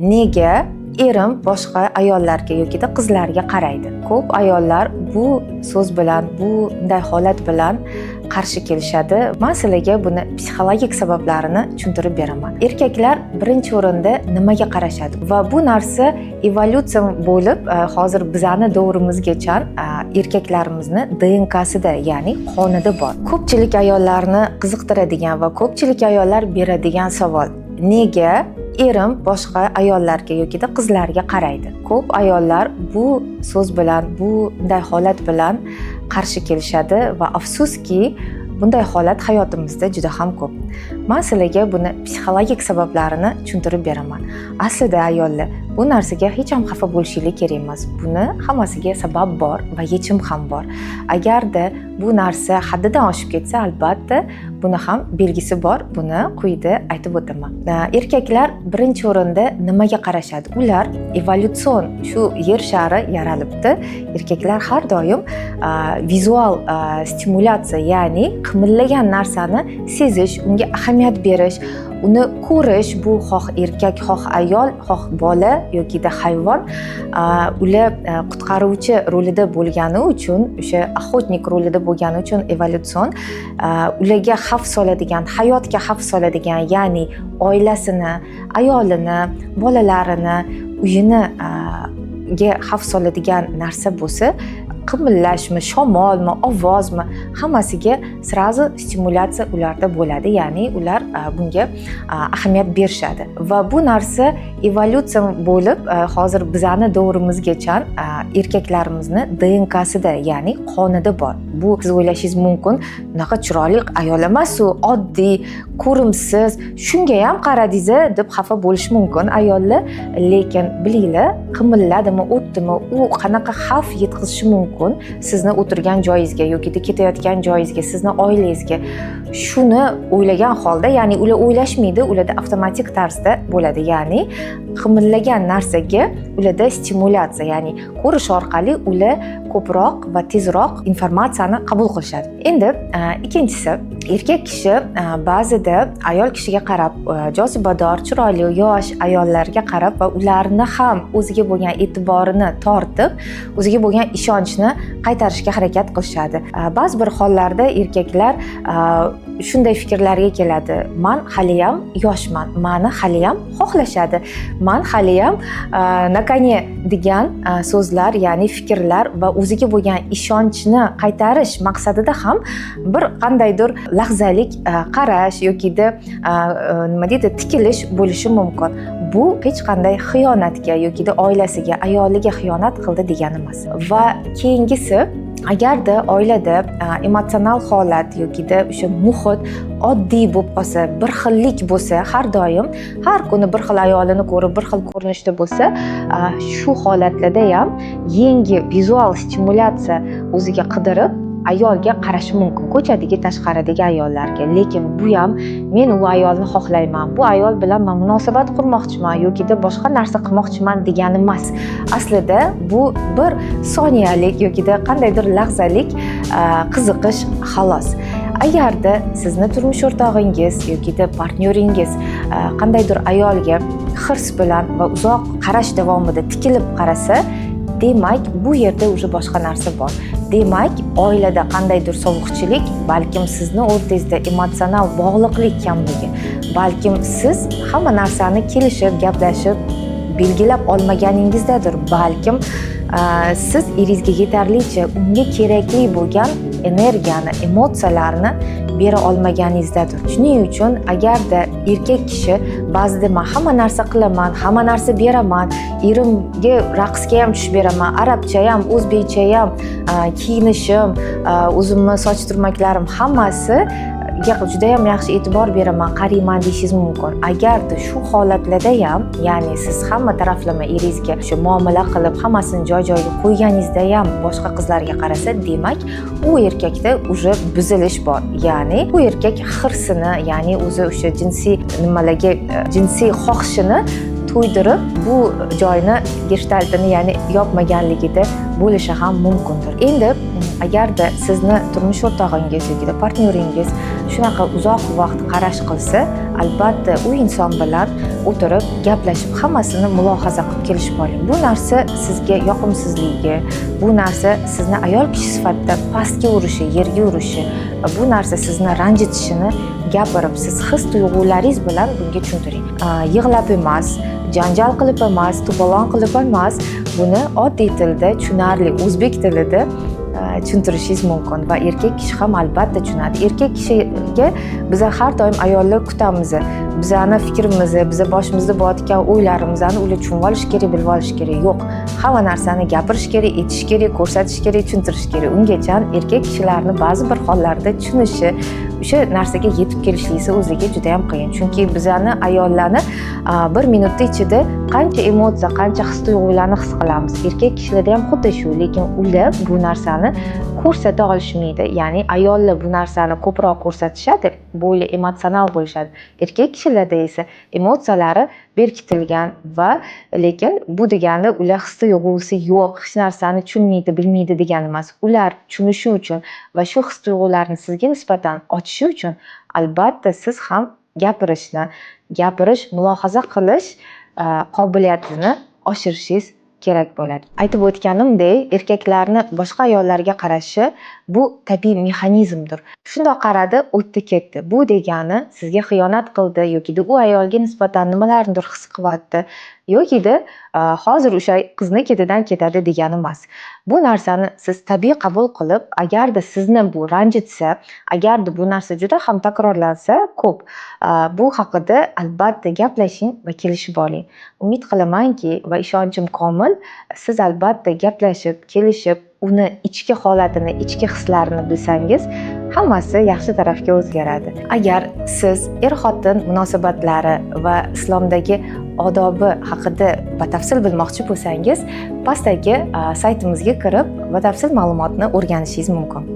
Nega erim boshqa ayollarga yokida qizlarga qaraydi? Ko'p ayollar bu so'z bilan, bunday holat bilan qarshi kelishadi. Man sizlarga buni psixologik sabablarini tushuntirib beraman. Erkaklar birinchi o'rinda nimaga qarashadi? Va bu narsa evolyutsiya bo'lib, hozir bizani davrimizgacha erkaklarimizni DNKsida, ya'ni qonida bor. Ko'pchilik ayollarni qiziqtiradigan va ko'pchilik ayollar beradigan savol: nega erim boshqa ayollarga yokida qizlarga qaraydi? Ko'p ayollar bu so'z bilan, bunday holat bilan qarshi kelishadi va afsuski, bunday holat hayotimizda juda ham ko'p. Man sizlarga buni psixologik sabablarini tushuntirib beraman. Aslida, ayollar, bu narsaga hech ham xafa bo'lishinglar kerak emas. Buni hammasiga sabab bor va yechim ham bor. Agarda bu narsa haddidan oshib ketsa, albatta buni ham belgisi bor, buni quyida aytib o'taman. Erkaklar birinchi o'rinda nimaga qarashadi? Ular evolyutsion, shu Yer shari yaralibdi. Erkaklar har doim vizual stimulyatsiya, ya'ni qimillagan narsani sezish, unga ahamiyat berish, uni ko'rish, bu xoh erkak, xoh ayol, xoh bola yokida hayvon, ular qutqaruvchi rolida bo'lgani uchun, o'sha охотник rolida bo'lgani uchun evolyutsion ularga xavf soladigan, hayotga xavf soladigan, ya'ni oilasini, ayolini, bolalarini, uyini ga xavf soladigan narsa bo'lsa, qimillashmi, shamolmi, ovozmi, hammasiga сразу stimulyatsiya ularda bo'ladi, ya'ni ular bunga ahamiyat berishadi. Va bu narsa evolyutsiya bo'lib, hozir bizani davrimizgacha erkaklarimizni DNKsida, ya'ni qonida bor. Bu siz o'ylashingiz mumkin, unaqa chiroyli ayol emas u, oddiy, ko'rimsiz, shunga ham qaradingiz deb xafa bo'lishi mumkin ayollar. Lekin bilinglar, qimilladimi, o'tdimi, u qanaqa xavf yetkazishi mumkin sizni o'tirgan joyingizga yoki ketayotgan joyingizga, sizni oilangizga, shuni o'ylagan holda, ya'ni ular o'ylashmaydi, ularda avtomatik tarzda bo'ladi, ya'ni qimillagan narsaga ularda stimulyatsiya, ya'ni ko'rish orqali ular ko'proq va tezroq informatsiyani qabul qilishadi. Endi ikkinchisi, erkak kishi ba'zida ayol kishiga qarab, jozibador, chiroyli, yosh ayollarga qarab va ularni ham o'ziga bo'lgan e'tiborini tortib, o'ziga bo'lgan ishonchni qaytarishga harakat qilishadi. Ba'zi bir hollarda erkaklar shunday fikrlarga keladi: man haliyam yoshman, mani haliyam xohlashadi, man haliyam на коне degan so'zlar, ya'ni fikrlar va o'ziga bo'lgan ishonchni qaytarish maqsadida ham bir qandaydir lahzalik qarash yokida nima deydi, tikilish bo'lishi mumkin. Bu hech qanday xiyonatga yokida oilasiga, ayoliga xiyonat qildi degani emas. Va keyingisi, agarda oilada emotsional holat yokida o'sha muhit oddiy bo'lib qolsa, bir xillik bo'lsa, har doim, har kuni bir xil ayolini ko'rib, bir xil ko'rinishda bo'lsa, shu holatlarda ham yangi vizual stimulyatsiya o'ziga qidirib, ayolga qarashi mumkin, ko'chadagi, tashqaridagi ayollarga. Lekin bu ham men u ayolni xohlayman, bu ayol bilan man munosabat qurmoqchiman yokida boshqa narsa qilmoqchiman degani emas. Aslida bu bir soniyalik yokida qandaydir lahzalik qiziqish, xolos. Agarda sizni turmush o'rtog'ingiz yokida partnyoringiz qandaydir ayolga hirs bilan va uzoq qarash davomida tikilib qarasa, demak, bu yerda уже boshqa narsa bor. Demak, oilada qandaydir sovuqchilik, balkim sizni o'rtangizda emotsional bog'liqlik kamligi, balkim siz hamma narsani kelishib, gaplashib, belgilab olmaganingizdadir, balkim siz eringizga yetarlicha unga kerakli bo'lgan energiyani, emotsiyalarni bera olmaganingizdadir. Shuning uchun agarda erkak kishi ba'zida man hamma narsa qilaman, hamma narsa beraman, erimga raqsga ham tushib beraman, arabcha ham, o'zbekcha ham, kiyinishim, o'zimni soch turmaklarim, hammasi judayam yaxshi e'tibor beraman, qarayman deyishingiz mumkin. Agarda shu holatlarda ham, ya'ni siz hamma taraflama eringizga shu muomala qilib, hammasini joy joyiga qo'yganingizda ham boshqa qizlarga qarasa, demak, u erkakda уже buzilish bor, ya'ni u erkak hirsini, ya'ni o'zi o'sha jinsiy nimalarga, jinsiy xohishini to'ydirib, bu joyni, geshtaltini, ya'ni yopmaganligida bo'lishi ham mumkindir. Endi agarda sizni turmush o'rtog'ingiz yoki partnyoringiz shunaqa uzoq vaqt qarash qilsa, albatta u inson bilan O'tirib, gaplashib, hammasini mulohaza qilib, kelishib oling. Bu narsa sizga yoqimsizligi, bu narsa sizni ayol kishi sifatida pastga urishi, yerga urishi va bu narsa sizni ranjitishini gapirib, siz his tuyg'ularingiz bilan bunga tushuntiring. Yig'lab emas, janjal qilib emas, to'polon qilib emas, buni oddiy tilda, tushunarli o'zbek tilida tushuntirishingiz mumkin va erkak kishi ham albatta tushunadi. Erkak kishiga biza har doim, ayollar, kutamiz, bizani fikrimizni, biza boshimizda bo'layotgan o'ylarimizni ular tushunib olishi kerak, bilib olishi kerak. Yo'q, hamma narsani gapirish kerak, aytish kerak, ko'rsatish kerak, tushuntirish kerak. Ungacha erkak kishilarni ba'zi bir hollarda tushunishi, o'sha narsaga yetib kelishligi o'ziga juda yam qiyin, chunki bizani, ayollarni, bir minutda ichida qancha emotsiya, qancha his tuyg'ularni his qilamiz. Erkak kishilarda ham xuddi shu, lekin ular bu narsani ko'rsata olishmaydi. Ya'ni ayollar bu narsani ko'proq ko'rsatishadi, более emotsional bo'lishadi. Erkak kishilarda esa emotsiyalari berkitilgan va lekin bu degani ular his tuyg'usi yo'q, hech narsani tushunmaydi, bilmaydi degani emas. Ular tushunishi uchun va shu his tuyg'ularni sizga nisbatan ochishi uchun albatta siz ham gapirishni, gapirish, mulohaza qilish qobiliyatini oshirishingiz kerak bo'ladi. Aytib o'tganimdek, erkaklarni boshqa ayollarga qarashi bu tabiiy mexanizmdir. Shundoq qaradi, o'tdi ketdi. Bu degani sizga xiyonat qildi yokida u ayolga nisbatan nimalarnidir his qilyapti yokida hozir o'sha qizni ketidan ketadi degani emas. Bu narsani siz tabiiy qabul qilib, agarda sizni bu ranjitsa, agarda bu narsa juda ham takrorlansa ko'p, bu haqida albatta gaplashing va kelishib oling. Umid qilamanki va ishonchim komil, siz albatta gaplashib, kelishib, uni ichki holatini, ichki hislarini bilsangiz, hammasi yaxshi tarafga o'zgaradi. Agar siz er-xotin munosabatlari va islomdagi odobi haqida batafsil bilmoqchi bo'lsangiz, pastdagi saytimizga kirib, batafsil ma'lumotni o'rganishingiz mumkin.